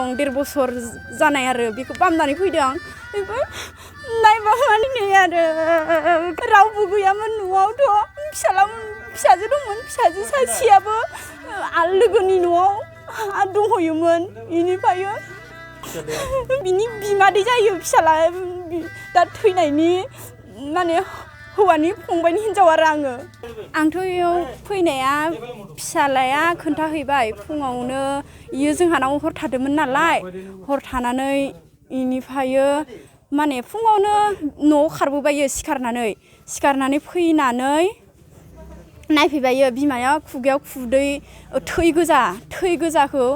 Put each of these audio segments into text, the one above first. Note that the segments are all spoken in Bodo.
1.5 बोसोर जानाय आरो बेखौ बामनानै फैदों आं बेबो नायबा माने आरो रावबो गैयामोन न'आवथ' फिसाजो दंमोन फिसाजो सासेयाबो लोगोनि न'आव दंहैयोमोन बेनिफ्राय बिनि बिमादै जायो फिसाला दा थैनायनि माने हौवानि फंबायनि हिनजाव आरो आंथ' बेयाव फैनाया फिसालाया खोन्थाहैबाय फुङावनो इयो जोंहानाव हर थादोंमोन नालाय हर थानानै इनिफ्राय माने फुङावनो न'आव खारबोबायो सिखारनानै फैनानै नायफैबायो बिमाया खुगायाव खुदै थै गोजाखौ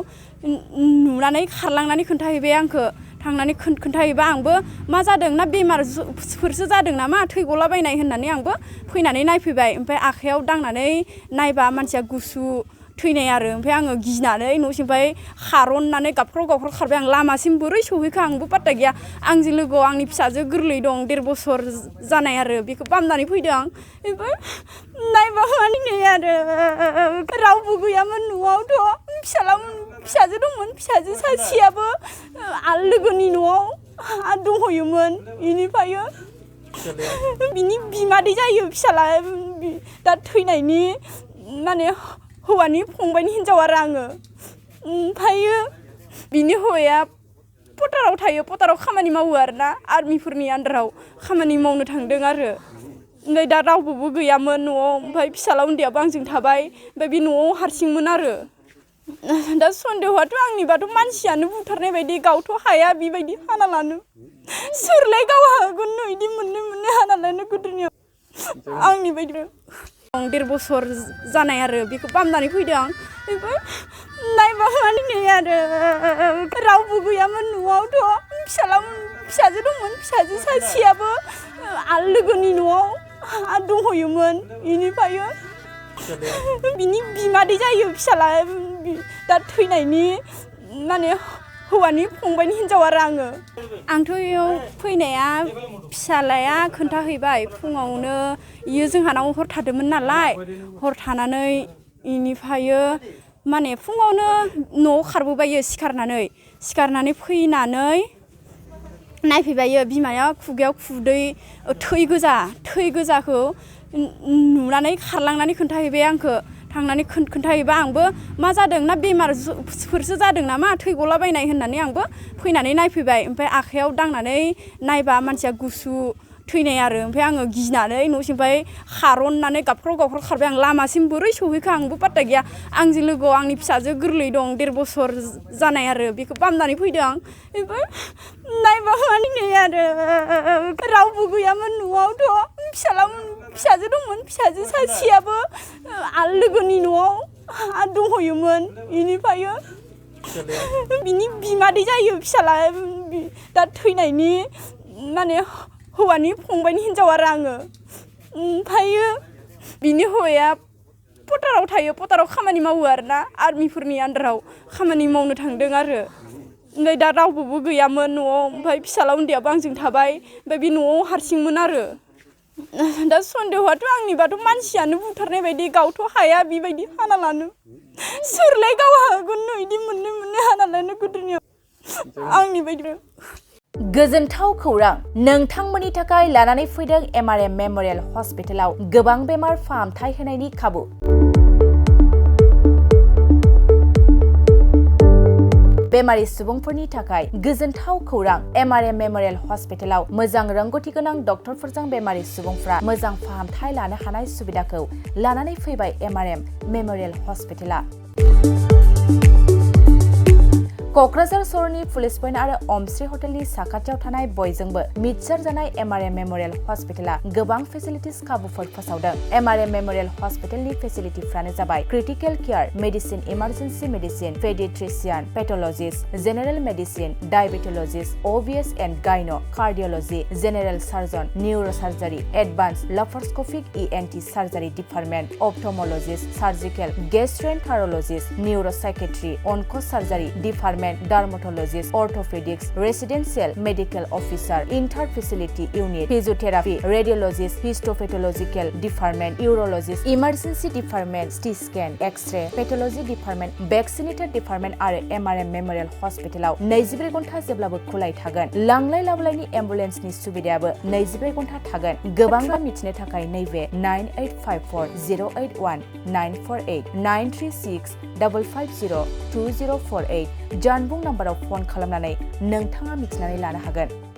नुनानै खारलांनानै खोन्थाहैबाय आंखो थांनानै खोन्थाहैबा आंबो मा जादों ना बेमारफोरसो जादों नामा थै गलाबायनाय होननानै आंबो फैनानै नायफैबाय ओमफ्राय आखायाव दांनानै नायबा मानसिया गुसु थैनाय आरो ओमफ्राय आङो गिनानै न'सिमफ्राय खारननानै गाबख्राव खारबाय आं लामासिम बोरै सहैखो आंबो पात्ता गैया आंजों लोगोआव आंनि फिसाजो गोरलै दं 1.5 बोसोर जानाय आरो बेखौ बामनानै फैदों आं बेबो नायबा माने आरो रावबो गैयामोन न'आवथ' फिसाजो दंमोन फिसाजो सासेयाबो लोगोनि न'आव दंहैयोमोन बेनिफ्राय बिनि बिमादै जायो फिसाला दा थैनायनि माने हौवानि फंबायनि हिनजाव आरो ओमफ्राय बिनि हौवाया पटाराव थायो पटाराव खामानि मावो आरोना आर्मिफोरनि आन्दाराव खामानि मावनो थांदों आरो ओमफ्राय दा रावबो गैयामोन न'आव ओमफ्राय फिसाला उन्दैयाबो आंजों थाबाय ओमफ्राय बे न'आव हारसिंमोन आरो दा सन्देहआथ' आंनिबाथ' मानसियानो बुथारनाय बायदि गावथ' हाया बेबायदि हाना लानो सोरलाय गाव हागोन बिदि मोननै हाना लानो गोदोनियाव आंनि बायदि 1.5 बोसोर जानाय आरो बेखौ बामनानै फैदों आं बेबो नायबा माने आरो रावबो गैयामोन न'आवथ' फिसाजो दंमोन फिसाजो सासेयाबो लोगोनि न'आव दंहैयोमोन बेनिफ्राय बिनि बिमादै जायो फिसाला दा थैनायनि माने हौवानि फंबायनि हिनजाव आरो आंथ' बेयाव फैनाया फिसालाया खोन्थाहैबाय फुङावनो इयो जोंहानाव हर थादोंमोन नालाय हर थानानै इनिफ्राय माने फुङावनो न'आव खारबोबायो सिखारनानै फैनानै नायफैबायो बिमाया खुगायाव खुदै थै गोजाखौ नुनानै खारलांनानै खोन्थाहैबाय आंखो थांनानै खोन्थाहैबा आंबो मा जादों ना बेमारफोरसो जादों नामा थै गलाबायनाय होननानै आंबो फैनानै नायफैबाय ओमफ्राय आखायाव दांनानै नायबा मानसिया गुसु थैनाय आरो ओमफ्राय आङो गिनानै न'सिमफ्राय खारननानै गाबख्राव खारबाय आं लामासिम बोरै सहैखो आंबो पात्ता गैया आंजों लोगोआव आंनि फिसाजो गोरलै दं 1.5 बोसोर जानाय आरो बेखौ बामनानै फैदों आं बेबो नायबा माने आरो रावबो गैयामोन न'आवथ' फिसाजो दंमोन फिसाजो सासेयाबो लोगोनि न'आव दंहैयोमोन बेनिफ्राय बिनि बिमादै जायो फिसाला दा थैनायनि माने हौवानि फंबायनि हिनजाव आरो ओमफ्राय बिनि हौवाया पटाराव थायो पटाराव खामानि मावो आरोना आर्मिफोरनि आन्दाराव खामानि मावनो थांदों आरो ओमफ्राय दा रावबो गैयामोन न'आव ओमफ्राय फिसाला उन्दैयाबो आंजों थाबाय ओमफ्राय बे न'आव हारसिंमोन आरो दा सन्देहआथ' आंनिबाथ' मानसियानो बुथारनाय बायदि गावथ' हाया बेबायदि हाना लानो सोरलाय गाव हागोन बिदि मोननै हाना लानो गोदोनियाव आंनि बायदि गोजोनथाव खौरां नोंथांमोननि थाखाय लानानै फैदों MRM मेम'रियेल हस्पिटालाव गोबां बेमार फाहामथाय होनायनि खाबु बेमारि सुबुंफोरनि थाखाय गोजोनथाव खौरां MRM मेम'रियेल हस्पिटालाव मोजां रोंगौथि गोनां डक्टरफोरजों बेमारि सुबुंफ्रा मोजां फाहामथाय लानो हानाय सुबिदाखौ लानानै फैबाय MRM मेम'रियेल हस्पिटाला क'क्राझार सहरनि पुलिस पइन्ट आरो अमश्री हटेलनि साखाथियाव थानाय बयजोंबो मिथिसार जानाय MRM मेम'रियेल हस्पिटाला गोबां फेसिलिटिस खाबुफोर फोसावदों MRM मेम'रियेल हस्पिटालनि फेसिलिटिफ्रानो जाबाय critical care medicine emergency medicine paediatrician pathologist general medicine diabetologist OBS and gynae cardiology general surgeon neurosurgery advanced laparoscopic ENT surgery department ophthalmologist surgical gastroenterologist neuropsychiatry onco surgery department department dermatologist orthopaedics residential medical officer inter facility unit physiotherapy radiologist histopathological department urologist emergency department CT scan X-ray pathology department vaccinator department आरो MRM मेम'रियेल हस्पिटालाव 24 घन्टा जेब्लाबो खुलाय थागोन लांलाय लाबोलायनि एम्बुलेन्सनि सुबिदायाबो 24 घन्टा थागोन गोबांबा मिथिनो थाखाय नैबे 9854 081 948 936 550 2048 जानबुं नाम्बाराव फन खालामनानै नोंथाङा मिथिनानै लानो हागोन।